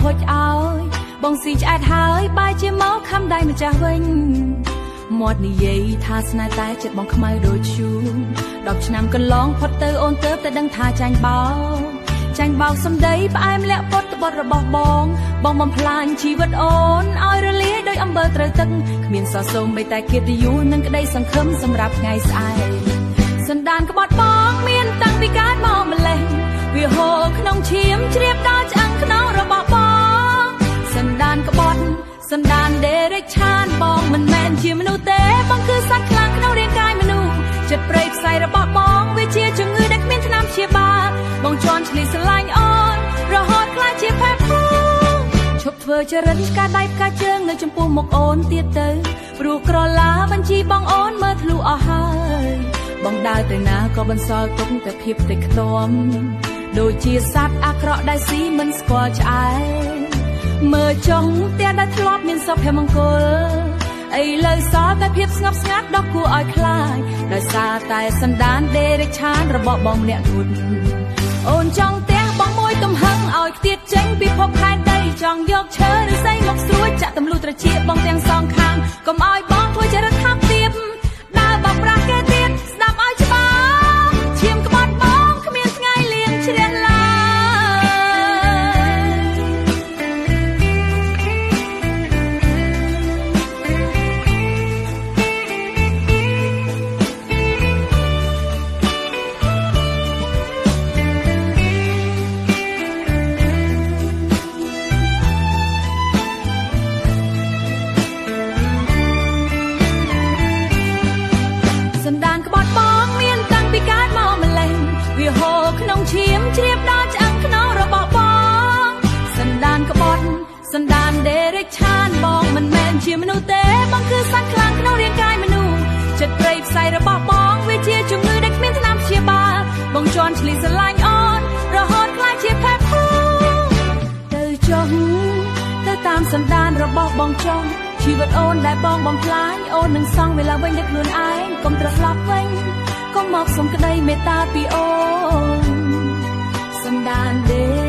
ភុចឲ្យបងស៊ីឆ្អែតហើយបែរជាមកខំដៃម្ចាស់វិញមាត់និយាយថាស្នេហ៍តែចិត្តបងខ្មៅដូចឈូង10ឆ្នាំកន្លងផុតទៅអូនទៅតែដឹងថាចាញ់បោកចាញ់បោកសំដីផ្អែមលាក់ពុតត្បត់របស់បងបងបំផ្លាញជីវិតអូនឲ្យរលាយដោយអំបិលត្រូវទឹកគ្មានសរសូមបីតែកិត្តិយសនិងក្តីសង្ឃឹមសម្រាប់ថ្ងៃស្អែកសន្តានក្បត់បងមានតាំងពីកើតមកម្លេះវាហូរក្នុងឈាមជ្រាបដល់ឆ្អឹងខ្នងរបស់បងសន្តានក្បត់សន្តានដេរិឆានបងមិនមែនជាមនុស្សទេបងគឺសត្វខ្លាំងក្នុងរាងកាយមនុស្សចិត្តព្រៃផ្សៃរបស់បងវាជាជំងឺដែលគ្មានថ្នាំព្យាបាលបងជន់ឈ្លីស្រឡាញ់អូនរហូតខ្លាចជាផេះភូឈប់ធ្វើចរិតឆ្កាដៃផ្កាជើងនៅចំពោះមុខអូនទៀតទៅព្រោះក្រឡាបញ្ជីបងអូនមើលធ្លុះអស់ហើយបងដើរទៅណាក៏បន្សល់ទុកតែភាពតិចខ្ទាំដូចជាសត្វអាក្រក់ដែលស៊ីមិនស្គាល់ឆ្អែតមើលចុងផ្ទះដែលធ្លាប់មានសុភមង្គលឥឡូវសល់តែភាពស្ងប់ស្ងាត់ដ៏គួរឲ្យខ្លាចដោយសារតែសន្តានដេរិឆានរបស់បងម្នាក់គត់អូនចង់ផ្ទះបងមួយទំហឹងឲ្យខ្ទាតចេញពីភពផែនដីចង់យកឈើឬសីមកស្រួចចាក់ទម្លុះត្រចៀកបងទាំងសងខាងកុំឲ្យបងធ្វើចរិតថាប់ទៀបដើរបោកប្រាស់គេទៀតស្ដាប់ឲ្យច្បាស់ឈាមក្បត់បងគ្មានថ្ងៃលៀងជ្រះឡើយក្នុងឈាមជ្រាបដល់ឆ្អឹងខ្នងរបស់បងសន្តានក្បត់សន្តានដេរិឆានបងមិនមែនជាមនុស្សទេបងគឺសត្វខ្លាំងក្នុងរាងកាយមនុស្សចិត្តព្រៃផ្សៃរបស់បងវាជាជំងឺដែលគ្មានថ្នាំព្យាបាលបងជន់ឈ្លីស្រឡាញ់អូនរហូតខ្លាចជាផេះភូទៅចុះទៅតាមសន្តានរបស់បងចុងជីវិតអូនដែលបងបំផ្លាញអូននឹងសង់វេលាវិញដោយខ្លួនឯងកុំត្រឡប់វិញកុំមកសុំក្តីមេត្តាពីអូនសន្តានដេ